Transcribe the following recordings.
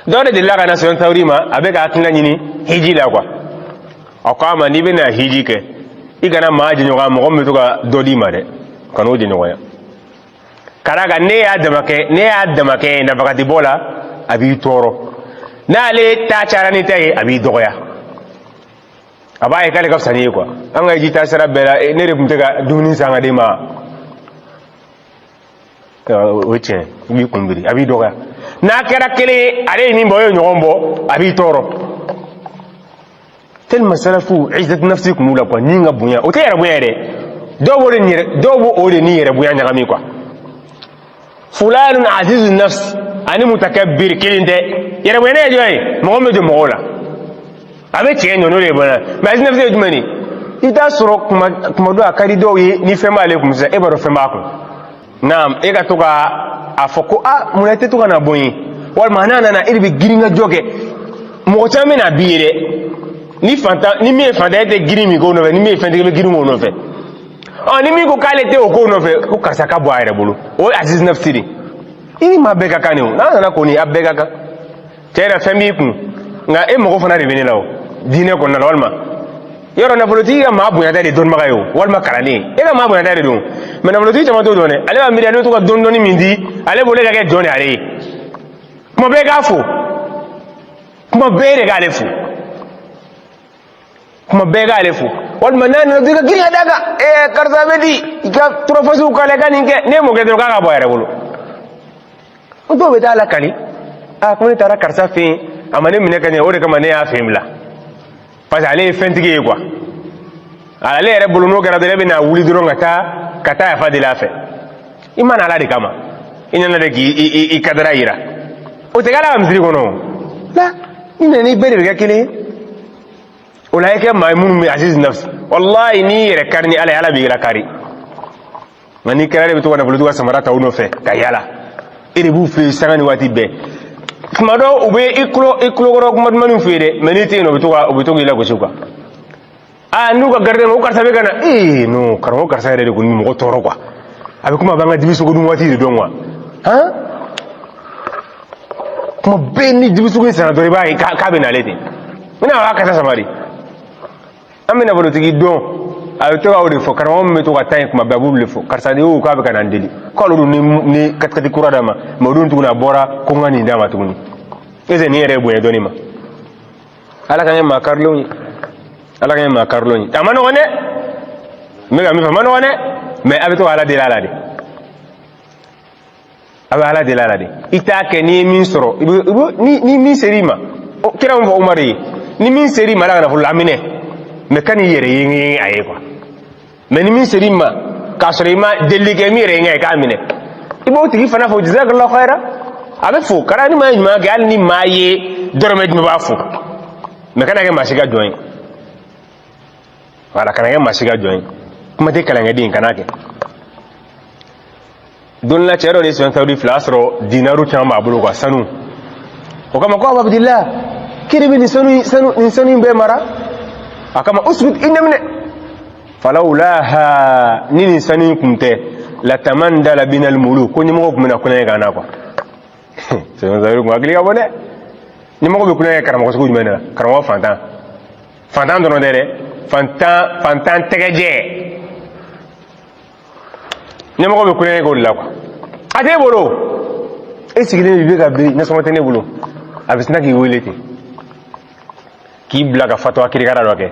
Dɔw de delila ka na Sufiyani Tawuri ma, a bɛ ka hakilina ɲini hiji la quoi. A ko a ma, n'i bɛna hiji kɛ, i kana maa jɛɲɔgɔnya mɔgɔ min bɛ to ka dɔ d'i ma dɛ, kan'o jɛɲɔgɔnya. Ka d'a kan ne y'a dama kɛ, ne y'a dama kɛ nafakati bɔ la, a b'i tɔɔrɔ. N'ale ta cayara n'i ta ye, a b'i dɔgɔya, a b'a ye k'ale ka fisa n'i ye quoi. An ka hiji taa sira bɛɛ la, ne de tun tɛ ka dumuni san ka d'e ma. O ye tiɲɛ, i b'i kun biri, a b'i dɔgɔya. N'a kɛra kelen ye, ale ye min bɔ, o ye ɲɔgɔn bɔ, a b'i tɔɔrɔ. Tellement salafu izzat nafsi kun b'u la quoi, ni ka bonya, o tɛ yɛrɛ bonya ye dɛ. Dɔw b'o de ni yɛrɛ, dɔw b'o de ni yɛrɛ bonya ɲagami quoi. Fulanun azizu nafs ani mutakabbir kelen tɛ. Yɛrɛ bonya ye jumɛn ye? Mɔgɔ min bɛ don mɔgɔw la, a bɛ tiɲɛ ɲɔ, n'o de ye bonya. Mais aziz nafsi ye jumɛn ye? I t'a sɔrɔ kuma dɔ a ka di dɔw ye, ni fɛn b'ale kun sisan, e b'a dɔn fɛn b'a kun. Naam, e ka to ka a fɔ ko a munna i tɛ to ka na bɔ n ye, walima n'a nana, e de bɛ girin ka jɔ kɛ. Mɔgɔ caman bɛ na bi ye dɛ. Ni fantan ni min ye fantan ye, tɛ girin min k'o nɔfɛ. Ni min ye fɛntigi, bɛ girin k'o nɔfɛ. Ɔ, ni min ko k'ale tɛ o k'o nɔfɛ, ko karisa ka bɔ a yɛrɛ bolo, o ye aziz nafsi de. I ni maa bɛɛ ka kan de o. N'a nana kɔni, a bɛɛ ka kan. Cɛ yɛrɛ, fɛn b'i kun, nka e mago fana de bɛ ne la o diinɛ kɔnɔna la. Walima yɔrɔ nafolotigi ka maa bonyata de dɔnnibaga ye o, walima kalanden, e ka maa bonyata de don. Mais nafolotigi caman t'o dɔn dɛ. Ale b'a miiri ale bɛ to ka dɔɔni dɔɔni min di ale bolo, e ka kɛ jɔn de ale ye. Kuma bɛɛ k'a fo, kuma bɛɛ de k'ale fo, kuma bɛɛ k'ale fo. Walima n'a nana, i ka girin ka d'a kan, ee karisa bɛ di, i ka turafasiw k'ale ka nin kɛ. N'e m'o kɛ dɔrɔn, k'a ka bɔ a yɛrɛ bolo. O dɔw bɛ taa la kali, a ko ne taara karisa fɛ yen, a ma ne minɛ ka ɲɛ, o de kama ne y'a fɛn bila, parce que ale ye fɛntigi ye quoi. Ale yɛrɛ bolo, n'o kɛra dɔrɔn, e bɛna wuli dɔrɔn ka taa yafa deli a fɛ. I ma na Ala de kama, i nana de k'i i kadara yira. O tɛ kɛ Ala ka misiri kɔnɔ la. I nana ni bɛɛ de bɛ kɛ kelen ye. O la, i kɛ maa ye minnu bɛ aziz nafsi. Wallahi, n'i yɛrɛ kari ni Ala ye, Ala b'i lakari. Nka n'i kɛra, e bɛ to ka nafolotigi ka samara ta u nɔfɛ ka yala, e de b'u fɛ yen sanga ni waati bɛɛ. Tuma dɔw, u bɛ i tulokɔrɔ kuma dumanniw f'i ye dɛ, mais n'i tɛ yen nɔ, u bɛ to k'i lagosi quoi. Aa, n'u ka gardien ko karisa bɛ ka na, ee non, karamɔgɔ karisa yɛrɛ de kɔni mɔgɔ tɔɔrɔ quoi. A bɛ komi a b'an ka dibi sogo dun waati de dɔn quoi. Han, kuma bɛɛ ni dibi sogo in sanna dɔrɔn, i b'a ye k'a bɛ n'ale ten. N bɛna a b'a kasa sama de. An bɛ nafolotigi dɔn, a bɛ to ka o de fɔ. Karamɔgɔ min bɛ to ka taa yen kuma bɛɛ, a b'olu de fɔ: karisa de y'o k'a bɛ ka na n deli, k'ale dun ni katikati kura d'a ma. Mais o dun tuguni, a bɔra ko n ka nin d'a ma tuguni. Est ce que nin yɛrɛ ye bonya dɔɔni ma? Ala ka kɛ maa karilenw ye, Ala ka kɛ maa karilenw ye. A ma nɔgɔn dɛ, n bɛ ka min fɔ, a ma nɔgɔn dɛ. Mais a bɛ to ka Ala deli a la de, a bɛ Ala deli a la de. I t'a kɛ, n'i ye min sɔrɔ, i bɛ ni min ser'i ma, kira min fɔ Umaru ye, ni min ser'i ma, Ala ka nafolo la, a minɛ, mais kan'i yɛrɛ ye a ye quoi. Mais ni min ser'i ma k'a sɔrɔ i ma delili kɛ, min yɛrɛ ye k'a minɛ, i b'o tigi fana fo, jazakallahu khaira. A bɛ fo kara ni maa ye ɲuman kɛ, hali ni maa ye dɔrɔmɛ jumɛn, b'a fo. Mais kana kɛ maa si ka jɔn ye. Wala kana kɛ maa si ka jɔn ye. Kuma tɛ kalankɛden, kana kɛ. Don la, cɛ dɔ de sɔn tawuri fila sɔrɔ, dinaru caman b'a bolo quoi, sanu. O kama ko Abudulayi, k'i de bɛ nin sanu, sanu, nin sanu in bɛɛ mara? A kama uskut, i nɛminɛ. Falawlaha, ni nin sanu in kun tɛ, latamandala binal muluk, ko ɲɛmɔgɔ tun bɛna kulonkɛ k'an na quoi. Sɔn tawuri kun hakili ka bon dɛ. Ɲɛmɔgɔ bɛ kulonkɛ karamɔgɔ sugu jumɛn de la? Karamɔgɔ fantan, fantan dɔrɔn tɛ dɛ, fantan, fantan tɛgɛjɛ. Ɲɛmɔgɔ bɛ kulonkɛ k'o de la quoi. A t'e bolo, e sigilen bɛ ka biri, nasɔngɔ tɛ ne bolo. A bɛ sina k'i wele ten, k'i bila ka fatuwa kirikara dɔ kɛ,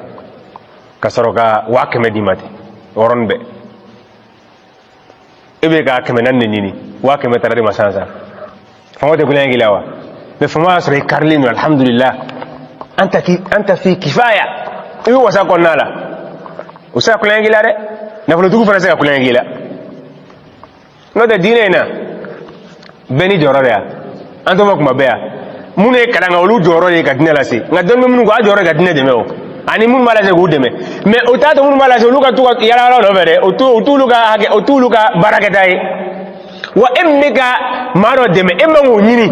ka sɔrɔ ka 100 000 d'i ma ten o yɔrɔnin bɛɛ. E bɛ ka 400 de ɲini, 100 000 taara di ma sisan sisan. Fanga tɛ kulonkɛ k'i la wa? Mais fanga y'a sɔrɔ i karilen don, alhamdulillah, anta ki anta fi kifaya, i bɛ wasa kɔnɔna la, o se ka kulonkɛ k'i la dɛ. Nafolotigiw fana se ka kulonkɛ k'i la. N'o tɛ, diinɛ in na, bɛɛ ni jɔyɔrɔ de ya. An t'o fɔ kuma bɛɛ yan, minnu ye kalan kɛ, olu jɔyɔrɔ de ye ka diinɛ lase. Nka dɔnni bɛ minnu kɔ, a jɔyɔrɔ ye ka diinɛ dɛmɛ o, ani minnu b'a lase k'u dɛmɛ. Mais o t'a to minnu b'a lase, olu ka to ka yala yala nɔfɛ dɛ. O t'olu ka hakɛ, o t'olu ka baarakɛta ye wa. E min bɛ ka maa dɔ dɛmɛ, e man k'o ɲini,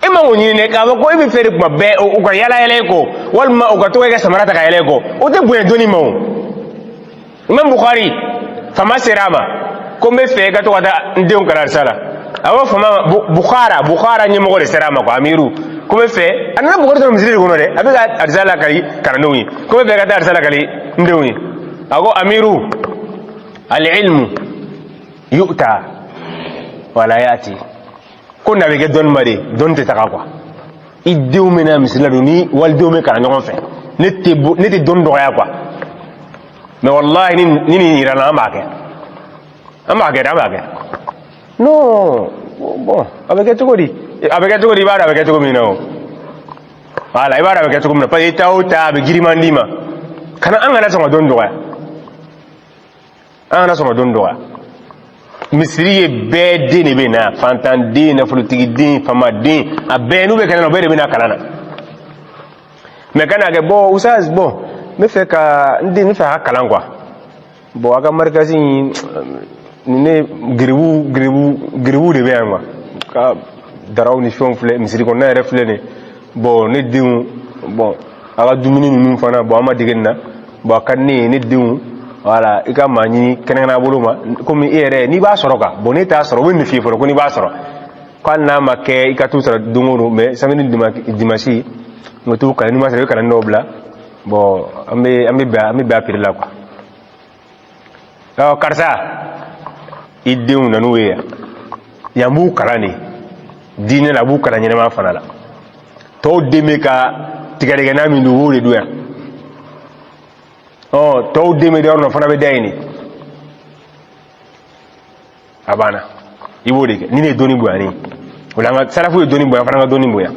e man k'o ɲini dɛ. K'a fɔ ko e bɛ fɛ de kuma bɛɛ u ka yala yala e kɔ, walima u ka to ka kɛ samara ta ka yɛlɛ e kɔ, o tɛ bonya dɔnni ma. O Imam Bukhari, fama sera a ma ko n bɛ fɛ i ka to ka taa n denw kalan la. A b'o fama Bukhara, Bukhara ɲɛmɔgɔ de sera a ma quoi, amiru ko bɛ fɛ. A nana Bukhari sɔrɔ misiri de kɔnɔ dɛ, a bɛ ka hadisa lakali kalandenw ye, ko bɛ fɛ ka taa hadisa lakali n denw ye. A ko amiru, al-ilmu yu'ta wala yati, ko na bɛ kɛ dɔnni ma de, dɔnni tɛ taga quoi. I denw bɛ na misiri la don ni walidenw bɛ kalan ɲɔgɔn fɛ, ne tɛ ne tɛ dɔnni dɔgɔya quoi. Mais wallahi, ni nin yira la, an b'a kɛ, an b'a kɛ dɛ, an b'a kɛ. Non, bon, a bɛ kɛ cogo di? A bɛ kɛ cogo di? I b'a dɔn a bɛ kɛ cogo min na o, voilà, i b'a dɔn a bɛ kɛ cogo min na, parce que i taa o taa, a bɛ giriman d'i ma. Kana, an kana sɔn ka dɔnni dɔgɔya, an kana sɔn ka dɔnni dɔgɔya. Misiri ye bɛɛ den de bɛ na, fantanden, nafolotigi famaden, a bɛɛ n'u bɛ kɛnɛ na, o bɛɛ de bɛ na kalan na. Mais kana kɛ bon, ustaz, bon, n bɛ fɛ ka n den, n bɛ fɛ a ka kalan quoi. Bon, a ka marikasi in ni ne geribu geribu geribu de bɛ yan quoi, ka daraw ni fɛnw filɛ, misiri kɔnɔna yɛrɛ filɛ nin. Bon, ne denw, bon, a ka dumuni ninnu fana, bon, an ma dege nin na. Bon, a ka di ne ye, ne denw, voilà, i ka maa ɲini kɛnɛkɛnɛ bolo ma, komi e yɛrɛ n'i b'a sɔrɔ quoi. Bon, ne t'a sɔrɔ, o bɛ nin f'i ye fɔlɔ ko n'i b'a sɔrɔ, ko hali n'a ma kɛ i ka t'u sɔrɔ don o don, mais samedi, dimanche n bɛ t'u kalan. N'i ma sɔrɔ, i bɛ kalan dɔw bila. Bon, an bɛ bɛn a prix la quoi. Ɔ karisa, i denw nan'u ye yan, yan b'u kalan de diinɛ la, a b'u kalan ɲɛnɛmaya fana la. Tɔw den bɛ ka tigɛdɛgɛna min dun, u b'o de dun yan. Ɔ tɔw den bɛ da yɔrɔ min na, o fana bɛ da yen de. A banna, i b'o de kɛ. Ni ne ye dɔnni bonya ne ye o la, an ka salafu ye dɔnni bonya, fana ka dɔnni bonya.